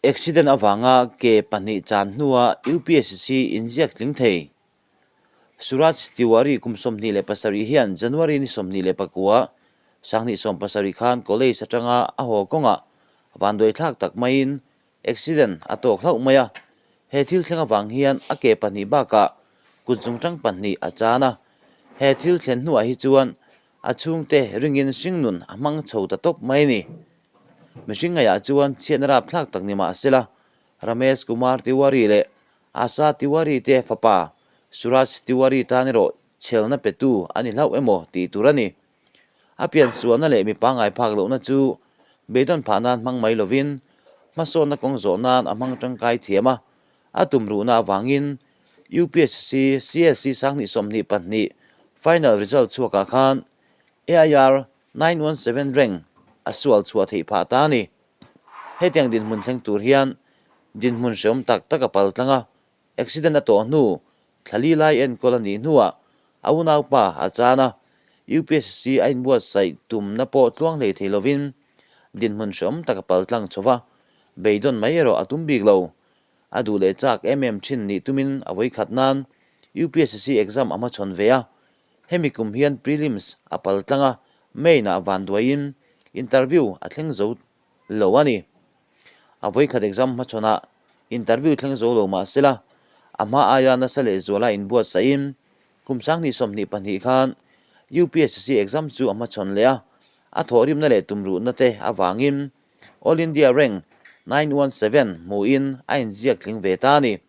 Accident avanga ke pahnih chan hnua UPSC inziak tling thei. Suraj Tiwari kum 27 hian January ni 29, 2017 khan college atanga a haw kawngah vanduaithlak tak maiin accident a tawk hlauh mai a. He thil thleng avang hian a ke pahnih bakah kut zungtang pahnih a chan a. He thil thlen hnuah hi chuan a chhungte ringin hringnun a hmang chho ta tawp mai a ni. Mihring ngaihah chuan chhiatna rapthlak tak ni mah sela, Ramesh Kumar Tiwari leh Asha Tiwari te fapa Suraj Tiwari tan erawh chhelna petu a ni hlauh emaw tih tur a ni. A piansualna leh mi pangngai phak lohna chu beidawn phah nan hmang mai lovin hmasawnna kawng zawh nan a hmang tangkai thiam a, a tumruhna avangin UPSC CSC 2022 final result chhuakah khan AIR 917 reng a sual chhuah theih phah ta a ni. Hetiang dinhmun thleng tur hian dinhmun hrehawm tak tak a pal tlang a, accident a tawh hnu thlali lai enkawl a nih hnuah a unaupa a chan a, UPSC a inbuatsaih tumna pawh tluang hlei thei lovin dinhmun hrehawm tak a pal tlang chho va, beidawn mai erawh a tum bik lo. A duh leh chak em em thin nih tumin a vawikhat nan UPSC exam a hmachhawn ve a, Hemi kum hian prelims a pal tlang a, main ah vanduaiin interview a thleng zo lo a ni. A vawikhat exam hmachhawnah interview thleng zo lo mah sela, a hma aia nasa leh zuala inbuatsahin kum 2022 khan UPSC exam chu a hmachhawn leh a, a thawhrimna leh tumruhna te avangin All India Rank 917 hmuhin a inziak tling ve ta a ni.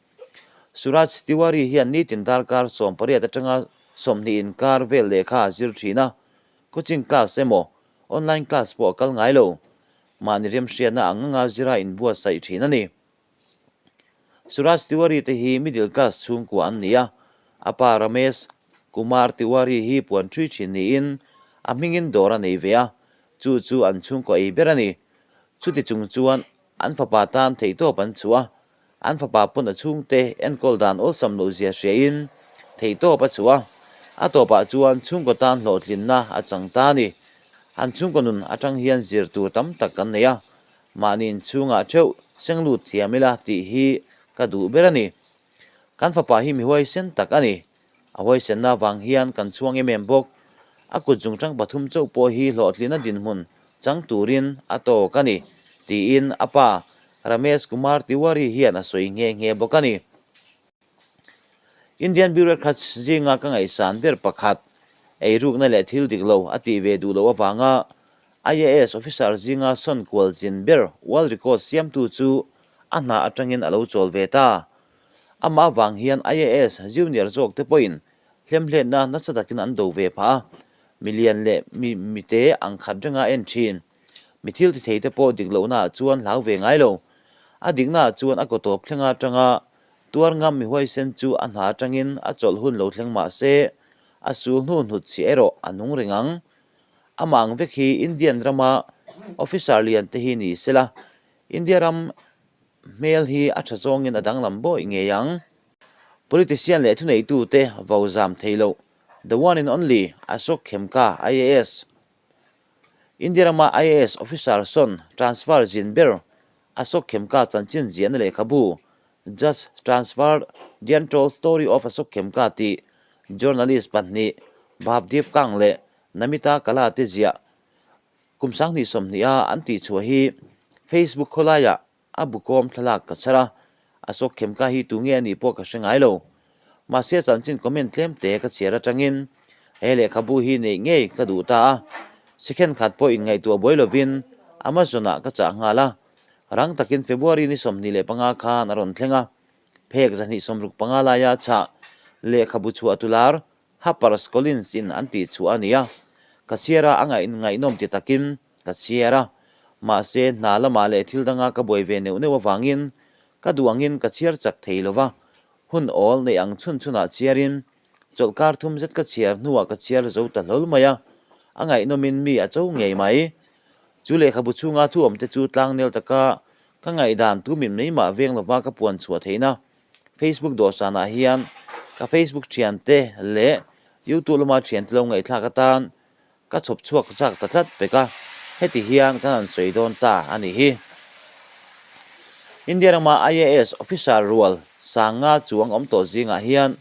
Suraj Tiwari hian nitin darkar 18 atanga 20 inkar vel lehkha a zir thin a, coaching class emaw online class pawh a kal ngai lo. Mahni remhriatna ang anga zira inbuatsaih thin a ni. Suraj Tiwari te hi middle class chhungkua an ni a, a pa Ramesh Kumar Tiwari hi puan thui thin niin a hmingin dawr a nei ve a, chu chu an chhungkaw ei ber a ni. Chuti chung chuan an fapa tan theihtawp an chhuah a, An fapa pawn a chhungte enkawl dan awlsam loh zia hriain theihtawp a chhuah a, a tawpah chuan chhungkaw tan hlawhtlinna a chang ta a ni. An chhungkaw nun atang hian zir tur tam tak kan nei a, mahni inchhungah theuh seng lut thiam ila tih hi ka duh ber a ni. Kan fapa hi mi huaisen tak a ni. A huaisenna avang hian kan chhuang em em bawk. A kut zungtang pathum chauh pawh hi hlawhtlinna dinhmun chang turin a tawk a ni, tiin a pa Ramesh Kumar Tiwari hian a sawi nghe nghe bawk a ni. Indian bureaucrats zinga ka ngaihsan ber pakhat, eirukna leh thil dik lo a tih ve duh loh avanga IAS officer zinga sawn kual zin ber world record siamtu chu a hna atangin a lo chawl ve ta. Amah avang hian IAS junior zawk te pawhin hlemhletna nasa takin an do ve phah a, milian leh mi mite ang khat renga en thin. Mi thil ti thei te pawh dik lohnaah chuan hlau ve ngai lo. A diknaah chuan a kaw tawp thlenga atanga tuar ngam mi huaisen chu a hna atangin a chawlh hun lo thleng mah se, a sul hnu hnut chhiah erawh a nung reng ang. Amah ang vek hi Indian rama officer lian te hi ni sela, India ram Hmel hi a tha zawngin a danglam bawih ngei ang. Politician leh thuneitute vo zam thei loh, the one and only Ashok Khemka IAS. India rama IAS officer sawn transfer zin ber Ashok Khemka chanchin ziahna lehkhabu Just Transferred, The Untold Story of Ashok Khemka tih journalist pahnih Bhavdeep Kang leh Namita Kala te ziah Kum 2020 a an tih chhuah hi Facebook khawlaiah a bukawm thlalak ka chhar a, a sawk khem ka hi tu nge a nih pawh ka hre ngai lo. Mahse chanchin comment tlem te ka chhiar atangin he lehkhabu hi neih ngei ka duh ta a, second khat pawh inngaihtuah buai lovin Amazon ah ka chah nghal a, rang takin February ni 25 khan a rawn thleng a, phek 265 laia chah lehkhabu chhuah tu lar Harper's Collins in an tih chhuah a ni a, ka chhiar a, a ngaihnawm ti takin ka chhiar a. Mahse, hna lamah leh thil danga ka buai ve neuh neuh avangin ka duh angin ka chhiar chak thei lo va, hun awl neih ang chhun chhunah chhiarin chawlhkar thum zet ka chhiar hnuah ka chhiar zo ta hlawl mai a, a ngaihnawmin mi a cho ngei mai. Chu lehkhabu chhunga thu awmte chu tlangnel taka ka ngaihdan tu min mai mah veng lova ka puan chhuah theihna Facebook dawhsanah hian ka Facebook thiante leh YouTube lama thiante lo ngaihthlak atan ka chhawp chhuak chak ta tlat pek a, heti hian kan han sawi dawn ta a nih hi. India rama IAS officer rual sanga chuang awm tawh zingah hian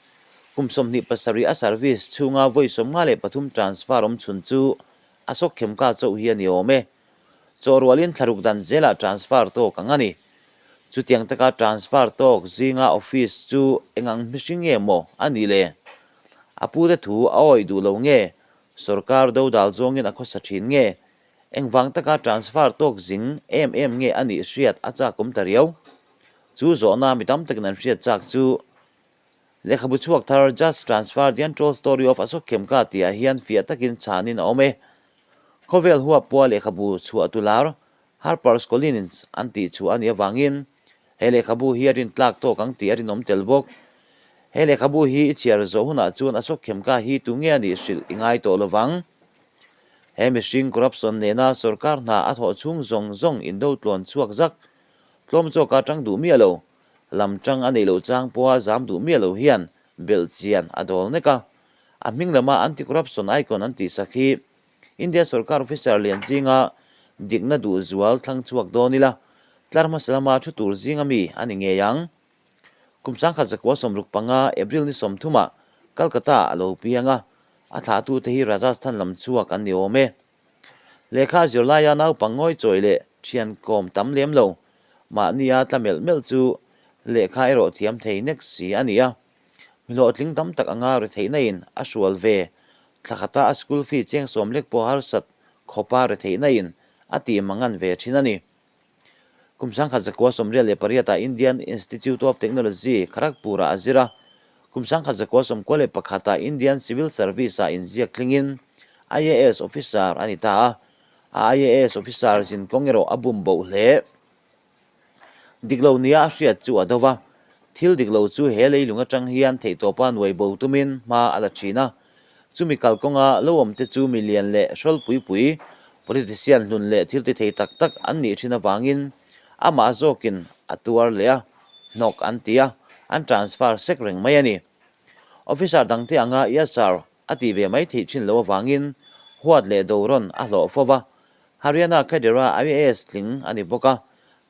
kum 27 a service chhunga vawi 53 transfer awm chhun chu Ashok Khemka chauh hi a ni awm e. Chaw rualin thlaruk dan zelah transfer tawk ang a ni. Chutiang taka transfer tawk zinga office chu engang mihring nge maw a nih le? A pute thu a awih duh lo nge? Sorkar dodal zawngin a khawsa thin nge? Engvang taka transfer tawk zing em em nge a nih hriat a chakawm ta riau? Chu zawhna mi tam takin an hriat chak chu lehkhabu chhuak thar Just Transfer The Untold Story of Ashok Khemka tihah hian fiah takin chhanin a awm e. Khawvel huap pawha lehkhabu chhuah tu lar Harper's Collins an tih chhuah a nih avangin he lehkhabu hi a rintlak tawk ang tih a rinawm tel bawk. He lehkhabu hi i chhiar zawh hunah chuan Ashok Khemka hi tu nge a nih hrilh i ngai tawh lovang. He mihring corruption nena sorkar hna a thawh chhung zawng zawng indo tlawn chhuak zak, tlawm zawka tang duh miah lo, lam tang a neih loh chang pawha zam duh miah lo hian belh chian a dawl nek a. A hming lama anti-corruption icon an tihsak hi India sorkar officer lian zinga dikna duh zual thlang chhuak dawn ila, tlar hmasa lama thu tur zinga mi a ni ngei ang. Kum 1965, April ni 30 ah Calcutta a lo piang a, a thlahtute hi Rajasthan lam chhuak an ni awm e. Lehkha zirlaia naupang ngawi chawi leh thian kawm tam lem lo, mahnia tla melh melh chu lehkha erawh thiam thei nek si a ni a. Mi hlawhtling tam tak anga retheihna in a hrual ve, thla khata a school fee cheng sawm lek pawh harsat khawpa retheihna in a tih mangan ve thin a ni. Kum 1998 ah Indian Institute of Technology, Kharagpur ah a zir a. Kum 1991 ah Indian Civil Service ah inziak tlingin IAS officer a ni ta a. A IAS officer zin kawng erawh a bum boh hle. Dik lo nia a hriat chu a do va. Thil dik lo chu he leilung atang hian theihtawpa nuai bo tumin hma a la thin a. Chumi kalkawnga lo awmte chu mi lian leh hrawl pui pui, politician hlun leh thil ti thei tak tak an nih thin avangin amah zawkin a tuar leh a, hnawk an ti a, an transfer sek reng mai a ni. Officer dangte anga Yes sir a tih ve mai theih thin loh avangin huat leh do rawn a hlawh fo va. Haryana cadre-a IAS tling a ni bawk a,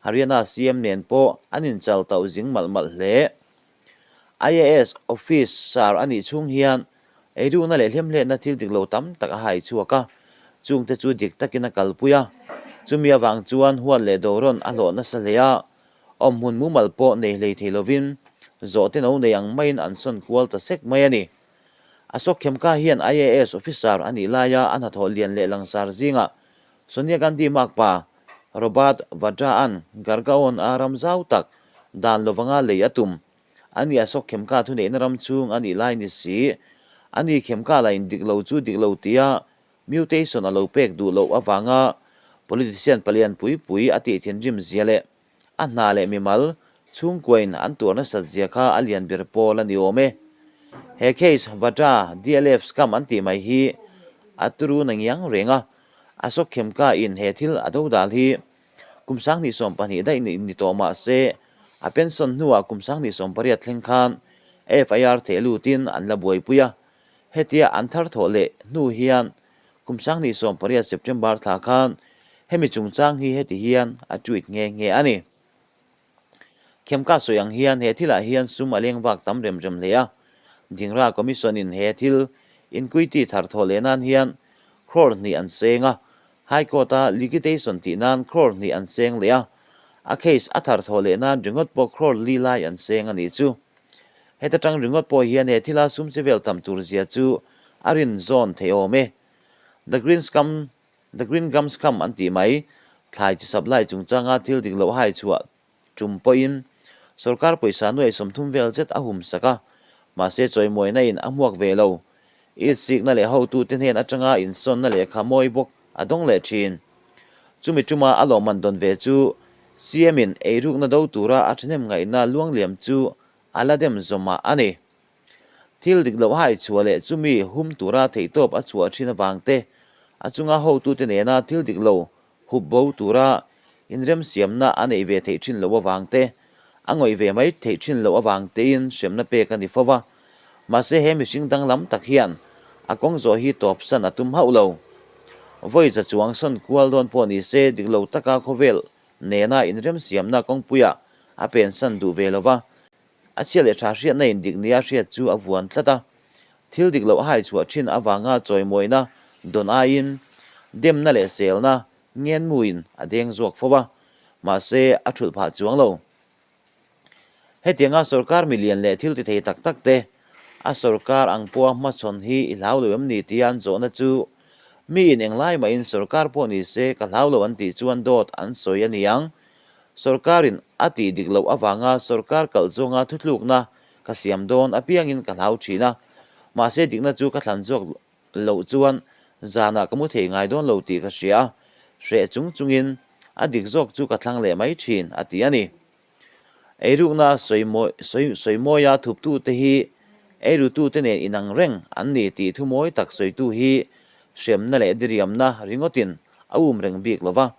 Haryana CM nen pawh an inchal tauh zing malh malh hle. IAS officer a nih chhung hian eirukna leh hlemhletna thil dik lo tam tak a hai chhuak a, chungte chu dik takin a kalpui a. Chumi avang chuan huat leh dorawn a hlawh nasa hle a, awmhmun mumal pawh nei hlei thei lovin zawhte no nei ang maiin an sawn kual ta sek mai a ni. Ashok Khemka hian IAS officer a nih laia a hnathawh lian leh langsar zingah Sonia Gandhi makpa Robert Vadra-a'n Gargaon-a ram zau tak dan lovanga lei a tum. Ani Ashok Khemka thuneihna ram chhung a nih lai ni si. Ani Khemka la in dik lo chu dik lo tia mutation a lo pek duh loh avanga politician palian pui pui a tih thinrim zia leh a hna leh mimal chhungkuain an tuar nasat zia kha a lian ber pawl a ni awm e. He case Vadra DLF scam an tih mai hi a turu na ngiang reng a, Ashok Khemka in he thil a dodal hi kum 2020 daih ni tawh mah se a pension hnuah kum 2018 thleng khan FIR theh lutin an la buaipui a. Hetia an thar thawh leh hnu hian kum 2018 September thla khan hemi chungchang hi heti hian a tweet nghe nghe a ni. Khemka sawi ang hian he thilah hian sum a leng vak tam rem rem hle a. Dhingra Commission in he thil inquiry thar thawh leh nan hian crore hnih an seng a, High Court a liquidation tih nan crore hnih an seng leh a, a case a thar thawh leh nan ringawt pawh crore li lai an seng a nih chu. Heta tang ringawt pawh hian he thila sum che vel tam tur zia chu a rin zawn thei awm e. The Green Scam The Green Gram Scam an tih mai, thlai chi supply chungchanga thil dik loh hai chhuah tum pawhin sorkar pawisa nuai 30 vel zet a hum sak a, mahse chawimawiina in a hmuak ve lo. Itsikna leh hotute hnen atanga insawnna lehkha mawi bawk a dawng leh thin. Chumi tuma a lawmman dawn ve chu CM in eirukna do tura a thahnem ngaihna luangliam chu a la dem zawmah a ni. Thil dik loh hai chhuah leh chumi hum tura theihtawp a chhuah thin avang te, a chunga hotute nena thil dik lo hup bo tura inremsiamna a neih ve theih thin loh avang te, a ngawih ve mai theih thin loh avang tein hremna pek a ni fo va. Mahse he mihring danglam tak hian a kawng zawh hi tawpsan a tum hauh lo. Vawi za chuang sawn kual dawn pawh ni se dik lo taka khawvel nena inremsiamna kawngpuiah a pensan duh ve lo va, a chhia leh tha hriatna in dik nia hriat chu a vuan tlat a. Thil dik loh hai chhuah thin avanga chawimawina dawn aiin demna leh selna ngenmuin a deng zawk fo va, mahse a thulh phah chuang lo. Hetianga sorkar milian leh thil ti thei tak tak te a sorkar ang pawha hmachhawn hi i hlau lo em ni tia an zawhna chu miin englai mahin sorkar pawh ni se ka hlau lo an tih chuan dawt an sawi a ni ang. Sorkarin a tih dik loh avanga sorkar kalh zawnga thutlukna ka siam dawn apiangin ka hlau thin a, mahse dikna chu ka thlan zawk loh chuan zanah ka mu thei ngai dawn lo tih ka hria a, hreh chung chungin a dik zawk chu ka thlang leh mai thin a ti a ni. Eirukna sawimawia thuptute hi eirutute nen inang reng an ni tih thu mawi tak sawitu hi hremna leh diriamna ringawtin a um reng bik lo va.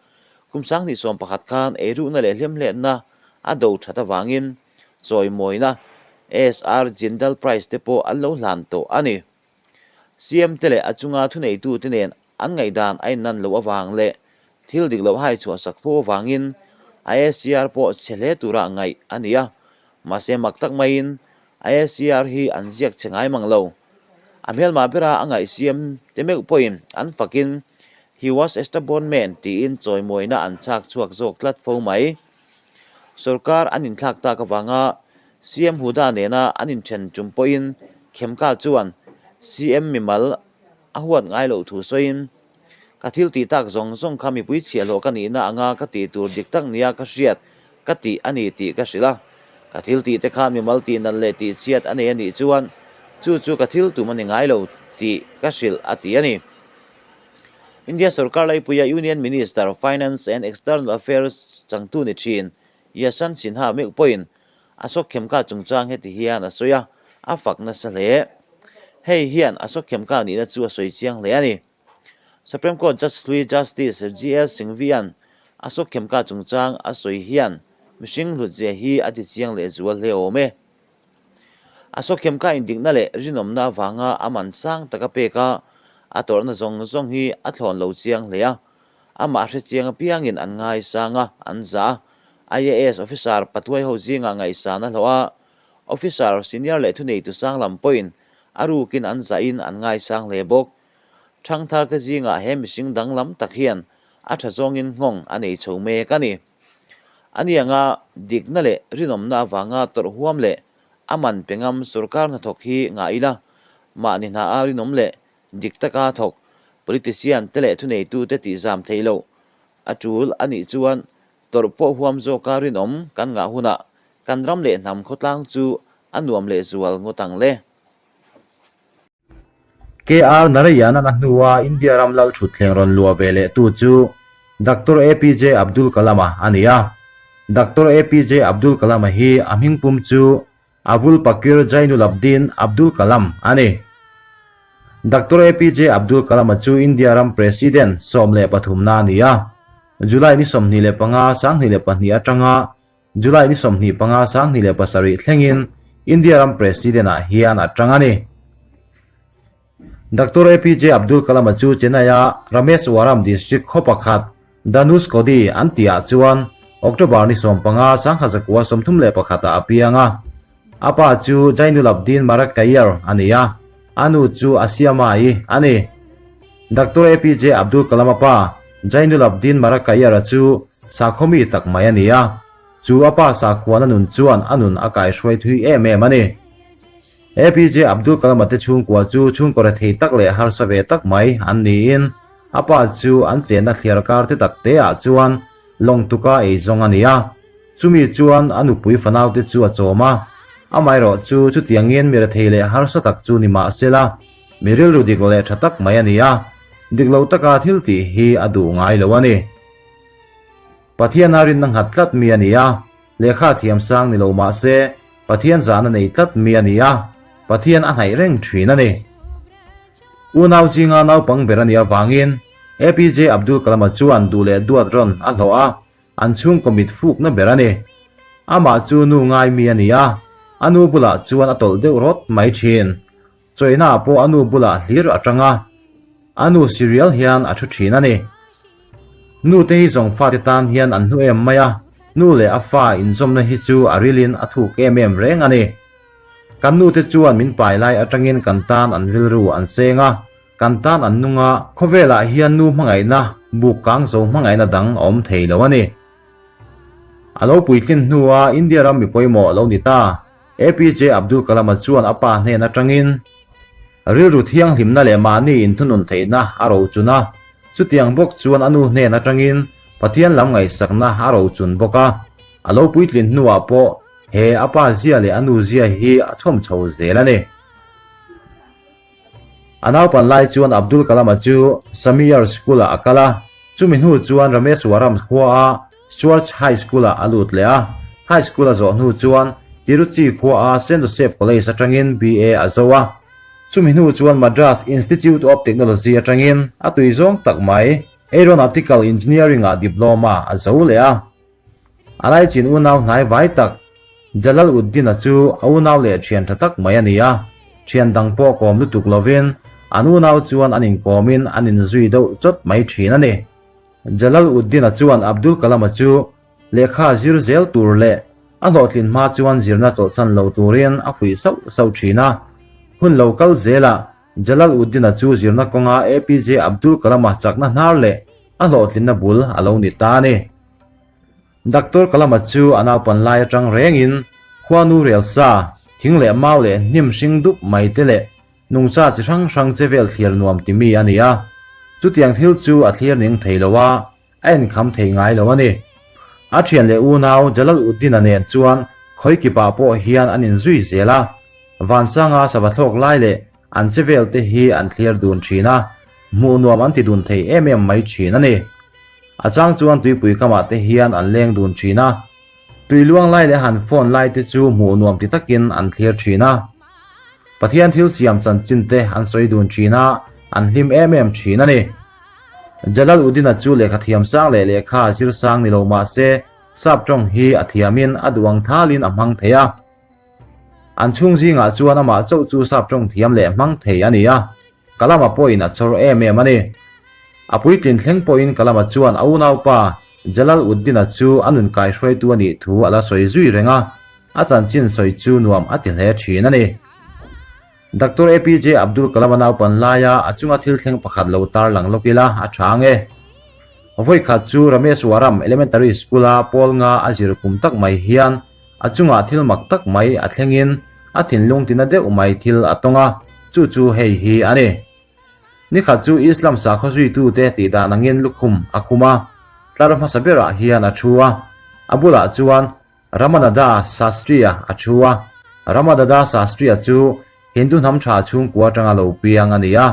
Kum 2011 khan eirukna leh hlemhletna a do that avangin chawimawina SR Jindal Prize te pawh an lo hlan tawh a ni. CM te leh a chunga thuneitute nen an ngaihdan a innan loh avang leh thil dik loh hai chhuah sak fo avangin a ACR pawh chhe hle tura ngaih a ni a, mahse mak tak maiin a ACR hi an ziak chhe ngai mang lo. A hmelmah bera a ngaih CM te meuh pawhin an fakin He was a stubborn man tiin chawimawina an chhak chhuak zawk tlat fo mai. Sorkar an inthlak tak avanga CM Hooda nena an inthen tum pawhin Khemka chuan CM mimal a huat ngai loh thu sawiin, Ka thil tih tak zawng zawng kha mipui chhiahhlawh ka nihna anga ka tih tur dik tak nia ka hriat ka tih a ni tih ka hrilh a. Ka thil tih te kha mimal tih nalh leh tih chhiat a nei a nih chuan chu chu ka thil tum a ni ngai lo tih ka hrilh a ti a ni. India sorkar laipuia Union Minister of Finance and External Affairs changtu ni thin Yashwant Sinha meuh pawhin Ashok Khemka chungchang heti hian a sawi a, a fak nasa hle. Hei hian Ashok Khemka nihna chu a sawi chiang hle a ni. Supreme Court Judge hlui Justice GS Singhvi-a'n Ashok Khemka chungchang a sawi hian mihring hlutzia hi a ti chiang lehzual hle awm e. A sawkhiamka indikna leh rinawmna avanga a man sang taka pek a, a tawrhna zawng zawng hi a thlawn lo chiang hle a. Amah hre chiang apiangin an ngaisang a, an zah a. IAS officer patuai ho zingah ngaihsan a hlawh a, officer senior leh thuneitu sang lam pawhin a rukin an zahin an ngaisang hle bawk. Thangtharte zingah he mihring danglam tak hian a tha zawngin nghawng a nei chho mek a ni. A ni anga dikna leh rinawmna avanga tawrh huam leh a man pe ngam sorkar hnathawk hi ngah ila, mahni hna a rinawm leh dik taka thawk politician te leh thuneitute tihzam theih loh a tul a nih chuan tawrh pawh huam zawka rinawm kan ngah hunah kan ram leh hnam khawtlang chu a nuam leh zual ngawt ang le. KR Narayanan a hnua India ram lal thutthleng rawn luah ve leh tu chu Doctor APJ Abdul Kalam-a a ni a. Doctor APJ Abdul Kalam-a hi a hmingpum chu Avul Pakir Jainulabdin Abdul Kalam a ni. Doctor APJ Abdul Kalam-a chu India ram President 13 na a ni a. July ni 25, 2002 atanga July ni 25, 2007 thlengin India ram President-ah hian a tang a ni. Doctor APJ Abdul Kalam-a chu Chennai-a Rameswaram District khaw pakhat Dhanushkodi an tihah chuan October ni 15, 1931 ah a piang a. A pa chu Jainulabdin Marakkayar a ni a, a nu chu Asiamai a ni. Doctor APJ Abdul Kalam-a pa Jainulabdin Marakkayar-a chu sakhaw mi tak mai a ni a, chu a pa sakhuana nun chuan a nun a kaihruai thui em em a ni. APJ Abdul Kalam-a te chhungkua chu chhungkaw rethei tak leh harsa ve tak mai an niin a pa chu an chenna thliar kar te tak te ah chuan lawng tuka ei zawng a ni a. Chumi chuan a nupui fanaute chu a chawm a, amaherawh chu chutiangin mi rethei leh harsa tak chu ni mah sela, mi rilru dik leh tha tak mai a ni a, dik lo taka thil tih hi a duh ngai lo a ni. Pathiana rinna nghat tlat mi a ni a, lehkha thiam sang ni lo mah se, Pathian zahna nei tlat mi a ni a, Pathian a hnaih reng thin a ni. Unau zinga naupang ber a nih avangin APJ Abdul Kalam-a chuan duh leh duat rawn a hlawh a, An chhungkaw mit fukna ber a ni. Amah chu nu ngai mi a ni a, a nu bulah chuan a tawlh deuh rawt mai thin. Chawihnaah pawh a nu bulah hlir a tang a, a nu sirial hian a thu thin a ni. Nu te hi zawng fate tan hian an hnu em mai a. Nu leh a fa inzawmna hi chu a rilin a thuk em em reng a ni. Kan nute chuan min pai lai atangin kan tan an rilru an seng a, kan tan an nung a, khawvelah hian nu hmangaihna, buk kang zo hmangaihna dang a awm thei lo a ni. A lo puitlin hnua India ram mi pawimawh lo ni ta, APJ Abdul Kalam-a chuan a pa hnen atangin rilru thianghlimna leh mahni inthunun theihna a rochun a, chutiang bawk chuan a nu hnen atangin Pathian lam ngaihsakna a rochun bawk a, a lo puitlin hnuah pawh he a pa zia leh a nu zia hi a chhawm chho zel a ni. A naupan lai chuan Abdul Kalam-a chu Samiyar School-ah a kal a, chumi hnu chuan Rameswaram khuaa Schwartz High School-ah a lut leh a. High School a zawh hnu chuan Tiruchi khuaa Saint Joseph College atangin BA a zo a. Chumi hnu chuan Madras Institute of Technology atangin a tui zawng tak mai Aeronautical Engineering-ah diploma a zo leh a. A laichin unau hnai vai tak Jalal Uddin-a chu a unau leh thian tha tak mai a ni a, thian dang pawh kawm lutuk lovin an unau chuan an inkawmin an inzui deuh chawt mai thin a ni. Jalal Uddin-a chuan Abdul Kalam-a chu lehkha zir zel tur leh a hlawhtlin hma chuan zirna chawlhsan lo turin a huih sauh sauh thin a, hun lo kal zelah Jalal Uddin-a chu zirna kawnga APJ Abdul Kalam-a chakna hnar leh a hlawhtlinna bul a lo ni ta a ni. Doctor Kalama chu a naupan lai atang rengin khuanu rel sa, thing leh mau leh hnim hring dup mai te leh nungcha chi hrang hrang che vel thlir nuam ti mi a ni a. Chutiang thil chu a thlir ning thei lo a, a enkham thei ngai lo a ni. A thian leh unau Jalal Uddin-a nen chuan khawi kipah pawh hian an inzui zel a. Vansanga sava thlawk lai leh an che vel te hi an thlir dun thin a, hmuh nuam an ti dun thei em em mai thin a ni. A chang chuan tuipui kamah te hian an leng dun thin a, tui luang lai leh han phone lai te chu hmuh nuam ti takin an thlir thin a. Pathian thil siam chanchin te an sawi dun thin a, an hlim em em thin a ni. Jalal Uddin-a chu lehkha thiam sang leh lehkha zir sang ni lo mah se, sap tawng hi a thiamin a duh ang thalin a hmang thei a. An chhung zingah chuan amah chauh chu sap tawng thiam leh hmang thei a ni a, Kalama pawhin a chawr em em a ni. A puitlin thleng pawhin Kalama chuan a unaupa Jalal Uddin-a chu a nun kaihruaitu a nih thu a la sawi zui reng a, a chanchin sawi chu nuam a ti hle thin a ni. Doctor APJ Abdul Kalam-a naupan laia a chunga thil thleng pakhat lo tarlang lawk ila a tha ang e. Vawikhat chu Rameswaram Elementary School-a pawl nga a zir kum tak mai hian A chungah thil mak tak mai a thlengin a thinlung tina deuh mai thil a tawng a, chu chu hei hi a ni. Nikhat chu Islam sakhaw zuitute tih dan angin lukhum a khum a, tlar hmasa berah hian a thu a, a bulah chuan Ramanada Shastri-a a thu a. Ramanada Shastri-a chu Hindu hnam tha chhungkua atanga lo piang a ni a,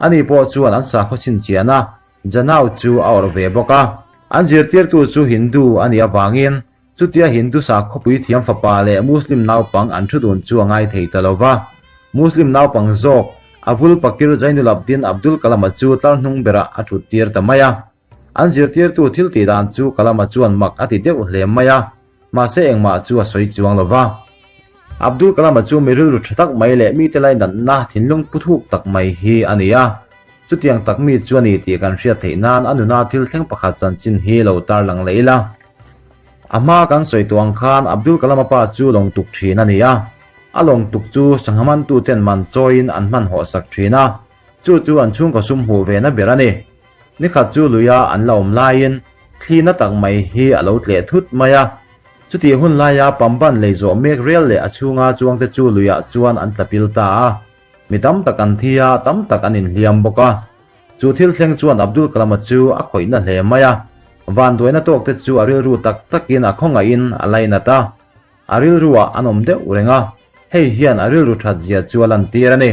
ani pawh chuan an sakhaw chhinchhiahna Janau chu a awrh ve bawk a. An zirtirtu chu Hindu a nih avangin Chutia Hindu sakhawpui thiam fapa leh Muslim naupang an thu dun chu a ngai thei ta lo va. Muslim naupang zawk, Avul Pakir Zainulabdin Abdul Kalam-a chu tlar hnung berah a thut tir ta mai a. An zirtirtu thil tih dan chu Kalam-a chuan mak a ti deuh hle mai a, mahse engmah chu a sawi chuang lo va. Abdul Kalam-a chu mi rilru tha tak mai leh mite lainatna thinlung pu thuk tak mai hi a ni a. Chutiang tak mi chu a ni tih kan hriat theih nan a nuna thil thleng pakhat chanchin hi lo tarlang leh ila. A hma kan sawi tawh ang khan Abdul Kalam-a pa chu lawng tuk thin a ni a. A lawng tuk chu sangha mantuten man chawiin an hmanhawh sak thin a, chu chu an chhungkaw sum hmuh ve na ber a ni. Nikhat chu luia an la awm laiin thli na tak mai hi a lo tleh thut mai a. Chutih hun laia Pamban lei zawh mek rial leh a chhunga chuangte chu luiah chuan an tla pil ta a. Mi tam tak an thi a, tam tak an inhliam bawk a. Chu thil thleng chuan Abdul Kalam-a chu a khawihna hle mai a, vanduaina tawkte chu a rilru tak takin a khawngaihin a lainat a, a rilruah an awm deuh reng a, hei hian a rilru that zia chu a lantir a ni.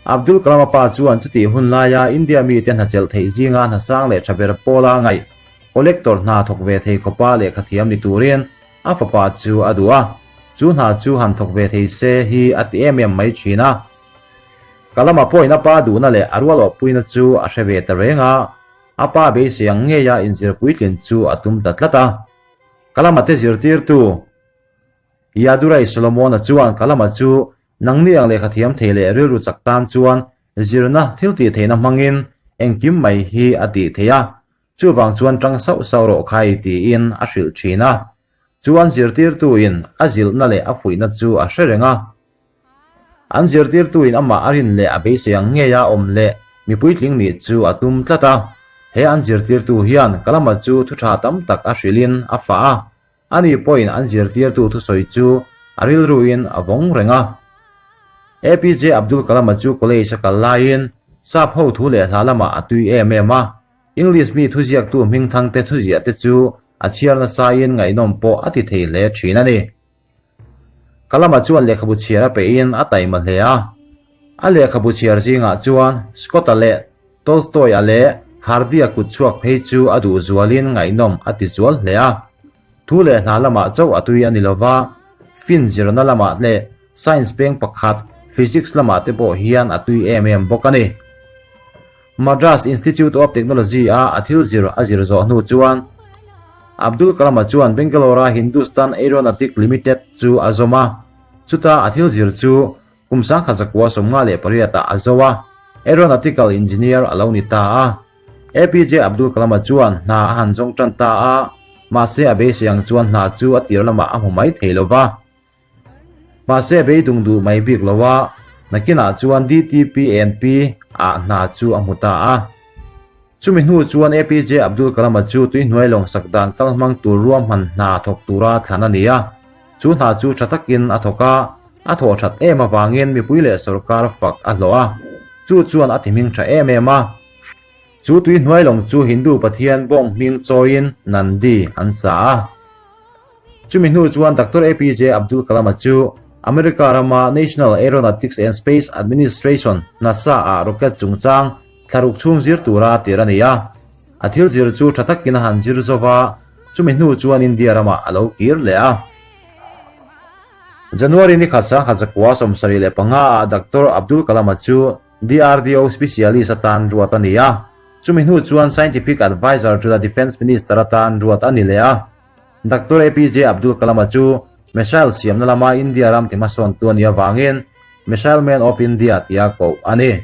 Abdul Kalam-a pa chuan chutih hun laia India mite hna chelh theih zinga hna sang leh tha ber pawla ngaih collector hna thawk ve thei khawpa lehkha thiam ni turin a fapa chu a duh a, chu hna chu han thawk ve thei se hi a ti em em mai thin a. Kalama pawhin a pa duhna leh a rual awhpuina chu a hre ve ta reng a, a pa beisei ang ngeia inzir puitlin chu a tum ta tlat a. Kalama te zirtirtu Yadurai Solomon-a chuan Kalama chu nangni ang lehkha thiam thei leh rilru chak tan chuan zirna thil tih theihna hmangin engkim mai hi a tih theih a. Chuvang chuan ṭang sauh sauh rawh khai tiin a hrilh ṭhin a. Chu an zirtirtuin a zilhna leh a fuihna chu a hre reng a. An zirtirtuin amah a rin leh a beisei ang ngeia awm leh mi puitling nih chu a tum tlat a. He an zirtirtu hian Kalama chu thu ṭha tam tak a hrilhin a fah a. Ani pawhin an zirtirtu thusawi chu a rilruin a vawng reng a. APJ Abdul Kalama chu college a kal laiin sap ho thu leh hla lamah a tui em em a. English mi thuziaktu hmingthangte thuziahte chu a chhiar nasain ngaihnawm pawh a ti thei hle thin a ni. Kalama chuan lehkhabu chhiar a peihin a taima hle a. A lehkhabu chhiar zingah chuan Scott-a leh Tolstoy-a leh Hardy-a kut chhuak phei chu a duh zualin ngaihnawm a ti zual hle a. Thu leh hla lamah chauh a tui a ni lova, fin zirna lamah leh science peng pakhat physics lamah te pawh hian a tui em em bawk a ni. Madras Institute of Technology-a a thil zir a zir zawh hnu chuan Abdul Kalam-a chuan Bangalore-a Hindustan Aeronautic Limited chu a zawm a, chuta a thil zir chu kum 1958-ah a zo a, Aeronautical Engineer a lo ni ta a. APJ Abdul Kalam-a chuan hna a han zawng tan ta a, mahse a beisei ang chuan hna chu a tir lamah a hmu mai thei lo va. Mahse a beidung duh mai bik lo a, nakinah chuan DTPNP ah hna chu a hmu ta a. Chumi hnu chuan APJ Abdul Kalam-a chu tuihnuai lawng sak dan kal hmang tur ruahman hna thawk tura thlan a ni a. Chu hna chu tha takin a thawk a, a thawh that em avangin mipui leh sawrkar fak a hlawh a, chu chuan a ti hming tha em em a. Chu tui hnuai lawng chu Hindu pathian bawng hming chawiin Nandi an sa a. Chumi hnu chuan Doctor APJ Abdul Kalam-a chu America rama National Aeronautics and Space Administration, NASA, ah rocket chungchang thlaruk chhung zir tura tir a ni a. A thil zir chu tha takin a han zir zo va, chumi hnu chuan India ramah a lo kir leh a. January ni khat 1975 ah Doctor Abdul Kalam-a chu DRDO Specialist atan ruat a ni a, chumi hnu chuan Scientific Adviser to the Defence Minister atan ruat a ni leh a. Doctor APJ Abdul Kalam-a chu missile siamna lama India ram ti hmasawntu a nih avangin Missile Man of India tia koh a ni.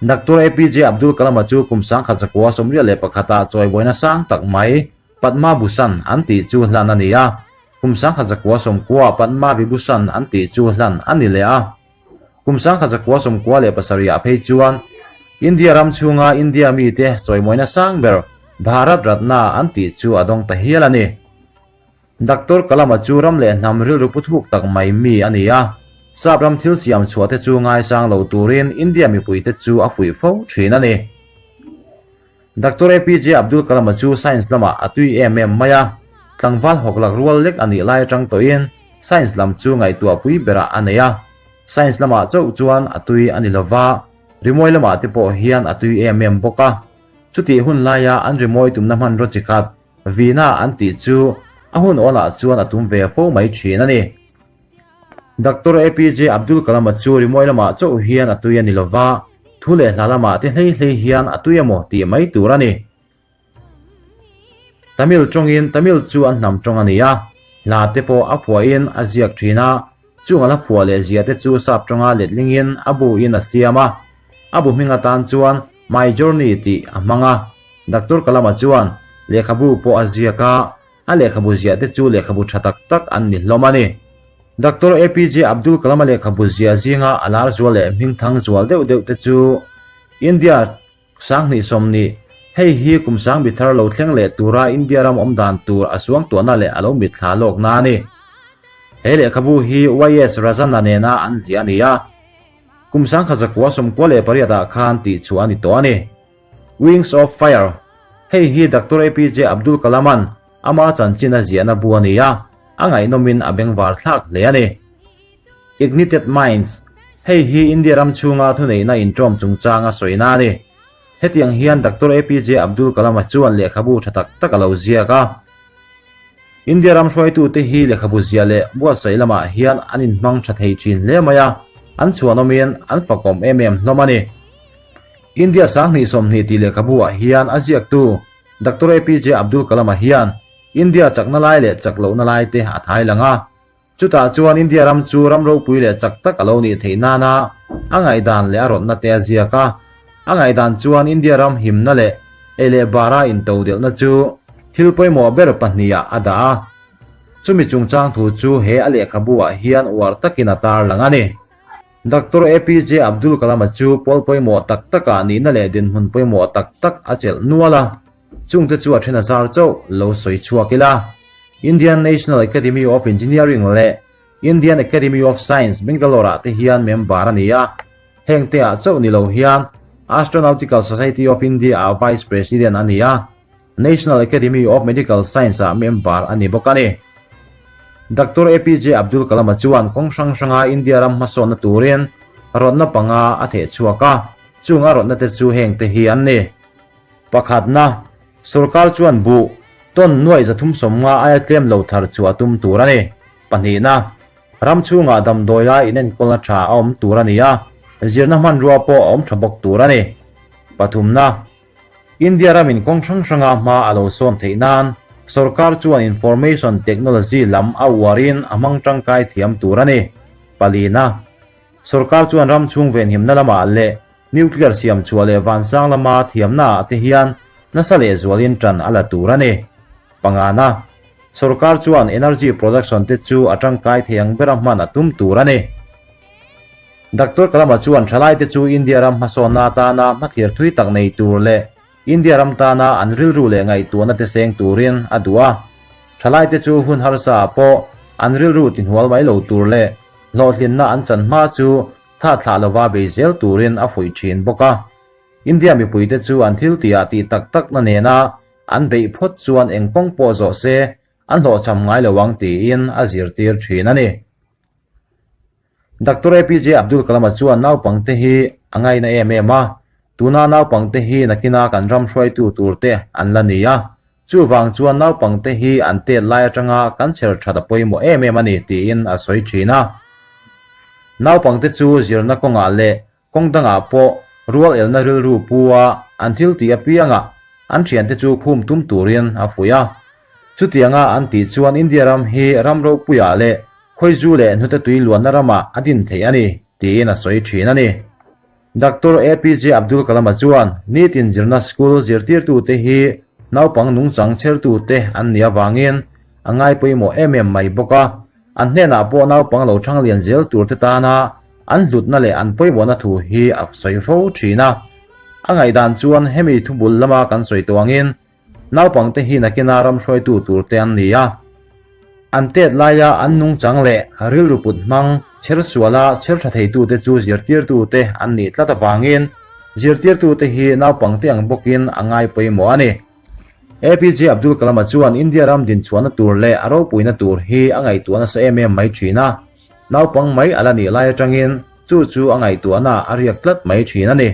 Doctor APJ Abdul Kalam-a chu kum 1981 ah chawibuaina sang tak mai Padma Bhushan an tih chu hlan a ni a, kum 1990 Padma Vibhushan an tih chu hlan a ni leh a. Kum 1997 ah phei chuan India ram chhunga India mite chawimawina sang ber Bharat Ratna an tih chu a dawng ta hial a ni. Doctor Kalam-a chu ram leh hnam rilru pu thuk tak mai mi a ni a, sap ram thil siam chhuah te chu ngaisang lo turin India mipuite chu a fuih fo thin a ni. Doctor APJ Abdul Kalam-a chu science lamah a tui em em mai a, tlangval hawk lak rual lek a nih lai atang tawhin science lam chu ngaihtuah pui berah a nei a. Science lamah chauh chuan a tui a ni lova, rimawi lamah te pawh hian a tui em em bawk a. Chutih hun laia an rimawi tumna hmanraw chi khat, Veena an tih chu a hun awlah chuan a tum ve fo mai thin a ni. Doctor APJ Abdul Kalam-a chu rimawi lamah chauh hian a tui a ni lova, thu leh hla lamah te hlei hlei hian a tui emaw tih mai tur a ni. Tamil tawngin Tamil chu an hnam tawng a ni a, hla te pawh a phuahin a ziak thin a, chung a hla phuah leh zia te chu sap tawnga letlingin a buin a siam a, a bu hming atan chuan My Journey tih a hmang a. Doctor Kalam-a chuan lehkhabu pawh a ziak a, A lehkhabu ziah te chu lehkhabu tha tak tak an ni hlawm a ni. Doctor APJ Abdul Kalam-a lehkhabu ziah zinga a lar zual leh hmingthang zual deuh deuh te chu India 2020, hei hi kum sang bi thar lo thleng leh tura India ram awm dan tur a suangtuahna leh a lo mitthla lawkna a ni. He lehkhabu hi YS Rajan-a nena an ziah a ni a, kum 1998 ah khan tihchhuah a ni tawh a ni. Wings of Fire, Hei hi Doctor APJ Abdul Kalam-a'n ama chanchin a ziahna bu a ni a, a ngaihnawmin a bengvar thlak hle a ni. Ignited Minds, Hei hi India ram chhunga thuneihna inṭawm chungchang a sawina a ni. Hetiang hian Doctor APJ Abdul Kalam-a chuan lehkhabu ṭha tak tak a lo ziak a. India ram hruaitute hi lehkhabu ziah leh buatsaih lamah hian an inhmang tha thei thin hle mai a, an chhuanawmin an fakawm em em hlawm a ni. India 2020 tih lehkhabu ah hian a ziaktu Doctor APJ Abdul Kalam-a hian India chakna lai leh chak lohna lai te a thai lang a. Chutah chuan India ram chu ram ropui leh chak tak a lo nih theih nana a ngaihdan leh a rawtna te a ziak a. A ngaihdan chuan India ram himna leh Ei leh bara intodelhna chu thil pawimawh ber pahnihah a dah a. Chumi chungchang thu chu he a lehkhabu-ah hian uar takin a tarlang a ni. Doctor APJ Abdul Kalam-a chu pawl pawimawh tak takah nihna leh dinhmun pawimawh tak tak a chelh nual a. Chungte chu a then a zar chauh lo sawi chhuak ila. Indian National Academy of Engineering leh Indian Academy of Science Bangalore-ah te hian member a ni a. Heng te ah chauh ni lo hian Astronautical Society of India-ah Vice President a ni a, National Academy of Medical Science-ah member a ni bawk a ni. Doctor APJ Abdul Kalam-a chuan kawng hrang hranga India ram hmasawnna turin rawtna panga a theh chhuak a, chung a rawtna te chu heng te hi an ni. Pakhatna, sorkar chuan buh tawn nuaih 350 aia tlem lo thar chu a tum tur a ni. Pahnihna, ram chhungah damdawia inenkawlna tha a awm tur a ni a, zirna hmanrua pawh a awm tha bawk tur a ni. Pathumna, India ramin kawng hrang hranga hma a lo sawn theih nan sorkar chuan information technology lam a uarin a hmang tangkai thiam tur a ni. Palina, sorkar chuan ram chhung venhimna lamah leh Nuclear siam chhuah leh vansang lama thiamna ah te hian nasa leh zualin tan a la tur a ni. Pangana, sorkar chuan energy production te chu a tangkai thei ang bera hman a tum tur a ni. Doctor Kalama chuan thalai te chu India ram hmasawnna atana hmathlir thui tak nei tur leh India ram tana an rilru leh ngaihtuahna te seng turin a duh a. Thalai te chu hun harsa ah pawh an rilru tihnual mai lo tur leh hlawhtlinna an chan hma chu Tha thlah lova bei zel turin a fuih thin bawk a. India mipuite chu an thil tihah tih tak takna nena an beih phawt chuan eng kawng pawh zawh se an hlawhchham ngai lo ang tiin a zirtir thin a ni. Doctor APJ Abdul Kalam-a chuan naupangte hi a ngaina em em a, tuna naupangte hi nakina kan ram hruaitu turte an la ni a, Chuvang chuan naupangte hi an tet lai atanga kan chher that a pawimawh em em a ni tiin a sawi thin a. Naupangte chu zirna kawngah leh kawng dangah pawh rual elna rilru pu a an thil tih apiangah an thiante chu khum tum turin a fuih a. Chutianga an tih chuan India ram hi ram ropuiah leh khawizu leh hnute tui luanna ramah a din theih a ni tiin a sawi thin a ni. Doctor APJ Abdul Kalam-a chuan nitin zirna school zirtirtute hi naupang nungchang chhertute an nih avangin a ngai pawimawh em em mai bawk a, an hnenah pawh naupang lo thang lian zel turte tana an hlutna leh an pawimawhna thu hi a sawi fo thin a. A ngaihdan chuan hemi thubul lama kan sawi tawh angin Naupangte hi nakina ram hruaitu turte an ni a, an tet laia an nungchang leh rilru put hmang chher suala chher tha theitute chu zirtirtute an nih tlat avangin zirtirtute hi naupangte ang bawkin a ngai pawimawh a ni. APJ Abdul Kalam-a chuan India ram dinchhuahna tur leh a ropuina tur hi a ngaihtuah nasa em em mai thin a, naupang mai a la nih lai atangin chu chu a ngaihtuahna a riak tlat mai thin a ni.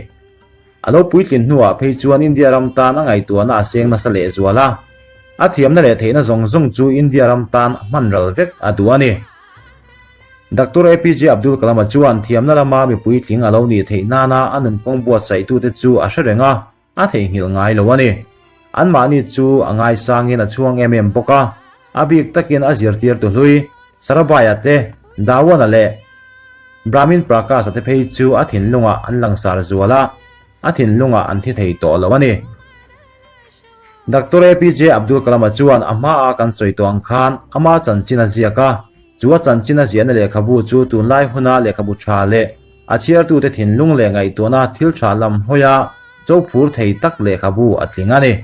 A lo puitlin hnuah phei chuan India ram tan a ngaihtuahna a seng nasa lehzual a, a thiamna leh theihna zawng zawng chu India ram tan hman ral vek a duh a ni. Doctor APJ Abdul Kalam-a chuan thiamna lama mi puitling a lo nih theih nana a nunkawng buatsaihtute chu a hre reng a, a theihnghilh ngai lo a ni. Anmahni chu a ngaisangin a chhuang em em bawk a, a bik takin a zirtirtu hlui Sarabhai-a te, Dhawan-a leh Brahmin Prakash-a te phei chu a thinlungah an langsar zual a, a thinlungah an thi thei tawh lo a ni. Doctor APJ Abdul Kalam-a chuan a hmaa kan sawi tawh ang khan ama chanchin a ziak a, chu a chanchin a ziahna lehkhabu chu tunlai huna lehkhabu tha leh a chhiartute thinlung leh ngaihtuahna thil tha lam hawia cho phur thei tak lehkhabu a tling a ni.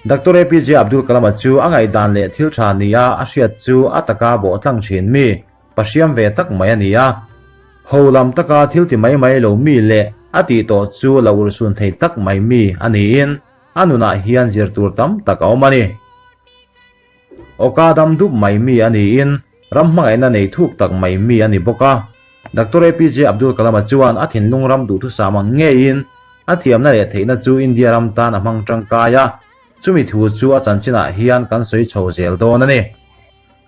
Doctor APJ Abdul Kalam-a chu a ngaihdan leh thil tha nia a hriat chu a taka bawh tlang thin mi, pa hriam ve tak mai a ni a. Ho lam taka thil ti mai mai lo mi leh a tih tawh chu lo urhsun thei tak mai mi a niin a nunah hian zir tur tam tak a awm a ni. Awka dam dup mai mi a niin ram hmangaihna nei thuk tak mai mi a ni bawk a. Doctor APJ Abdul Kalam-a chuan a thinlung ram duhthusam ang ngeiin a thiamna leh theihna chu India ram tan a hmang tangkai a, chumi thu chu a chanchinah hian kan sawi chho zel dawn a ni.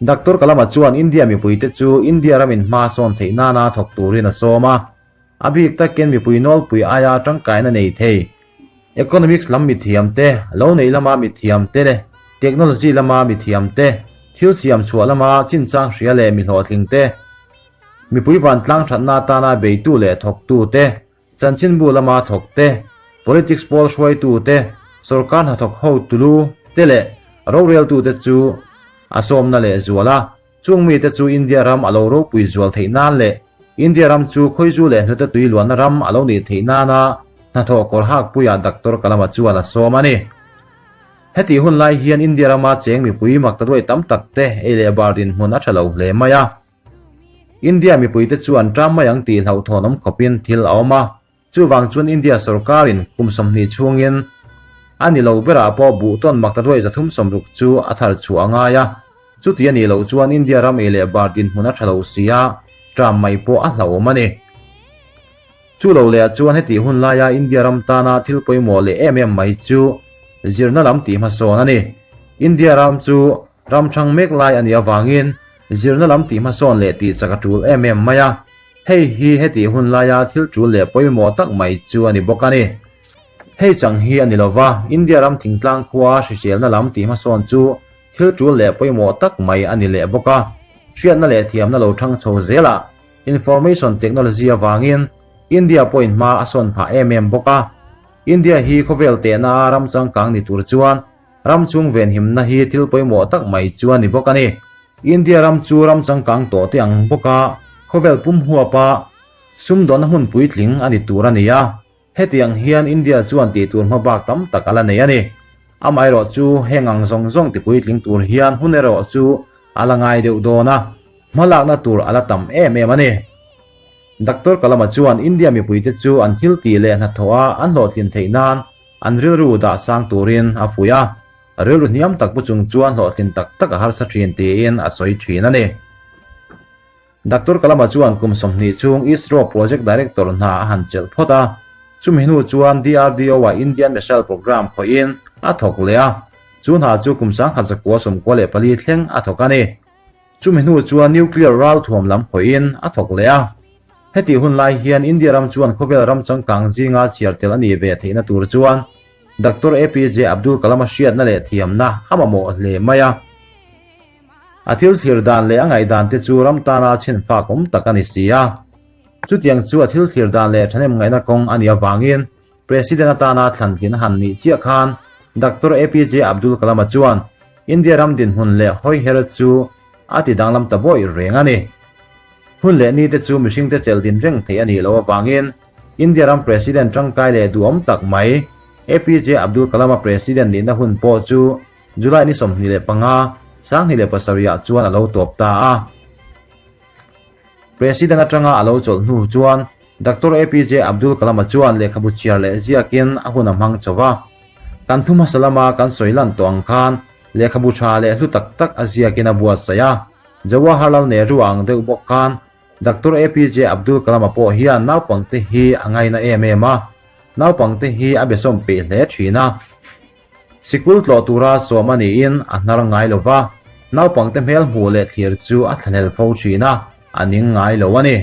Doctor Kalam-a chuan India mipuite chu India ramin hma sawn theih nana thawk turin a sawm a, a bik takin mipui nawlpui aia tangkaina nei thei economics lam mithiam te, lo nei lama mithiam te leh technology lama mithiam te, thil siam chhuah lama chinchang hria leh mi hlawhtling te, mipui vantlang thatna atana beitu leh thawktu te, chanchinbu lama thawk te. Politics pawl hruaitute, sorkar hnathawk hotulu te leh roreltute chu a sawmna leh zual a. Chung mite chu India ram a lo ropui zual theih nan leh India ram chu khawizu leh hnute tui luanna ram a lo nih theih nana hnathawh kawr hakpuiah Doctor Kalama chuan a sawm a ni. Hetih hun lai hian India rama cheng mipui maktaduai tam tak te ei leh bar dinhmun a tha lo hle mai a. India mipuite chu an ṭam mai ang tih hlauhthawn awm khawpin thil a awm a. Chuvang chuan India sorkarin kum 20 chhungin a ni lo berah pawh buh tawn maktaduai 360 chu a thar chhuah a ngai a. Chuti a nih loh chuan India ram ei leh bar dinhmun a tha lo si a, ṭam mai pawh a hlauhawm a ni. Chu lo lehah chuan hetih hun laia India ram tana thil pawimawh leh em em mai chu zirna lam tih hmasawn a ni. India ram chu ram ṭhang mek lai a nih avangin zirna lam tih hmasawn leh tih chak a ṭul em em mai a. Hei hi hetih hun laia thil ṭul leh pawimawh tak mai chu a ni bawk a ni. Hei chang hi a ni lova, India ram thingtlang khua hriselna lam tih hmasawn chu thil ṭul leh pawimawh tak mai a ni leh bawk a. Hriatna leh thiamna lo ṭhang chho zelah Information Technology avangin India pawhin hma a sawn phah em em bawk a. India hi khawvel tehna a ram changkang ni tur chuan ram chung venhimna hi thil pawimawh tak mai chu a ni bawk a ni. India ram chu ram changkang tawh te ang bawk a, khawvel pum huapa sumdawnna hmun puitling a ni tur a ni a. Hetiang hian India chuan tih tur hma bak tam tak a la nei a ni. Amaherawh chu heng ang zawng zawng ti puitling tur hian hun erawh chu a la ngai deuh dawn a, hmalakna tur a la tam em em a ni. Doctor Kalama chuan India mipuite chu an thil tih leh hnathawh a an hlawhtlin theih nan an rilru dah sang turin a fuih a. Rilru hniam tak pu chung chuan hlawhtlin tak tak a harsa thin tiin a sawi thin a ni. Doctor Kalama chuan kum 20 chhung ISRO Project Director hna a han chelh phawt a, chumi hnu chuan DRDO-ah Indian Missile Programme khawih-in a thawk leh a, chu hna chu kum 1994 thleng a thawk a ni. Chumi hnu chuan nuclear ralthuam lam khawih-in a thawk leh a. Hetih hun lai hian India ram chuan khawvel ram changkang zinga chhiar tel a nih ve theihna tur chuan Doctor APJ Abdul Kalam-a hriatna leh thiamna a mamawh hle mai a. A thil thlir dan leh a ngaihdan te chu ram tana chhenfak awm tak a ni si a. Chutiang chu a thil thlir dan leh thahnem ngaihna kawng a nih avangin President atana thlantlin a han nih chiah khan Doctor APJ Abdul Kalam-a chuan India ram dinhmun leh hawiher chu a ti danglam ta bawih reng a ni. Hun leh ni te chu mihringte chelh din reng theih a nih loh avangin India ram President tangkai leh duhawm tak mai APJ Abdul Kalam-a President nihna hun pawh chu July ni 25, 2007 ah chuan a lo tawp ta a. President atanga a lo chawlh hnu chuan Doctor APJ Abdul Kalam-a chuan lehkhabu chhiar leh ziakin a hun a hmang chho va. Kan thu hmasa lama kan sawi lan tawh ang khan lehkhabu tha leh hlu tak tak a ziakin a buatsaih a. Jawaharlal Nehru a ang deuh bawk khan Doctor APJ Abdul Kalam-a pawh hian naupangte hi a ngaina em em a, naupangte hi a besawm peih hle thin a. Sikul tlawh tura sawm a niin a hnar ngai lo va, naupangte hmel hmuh leh thlir chu a thlahlel fo thin a, a ning ngai lo a ni.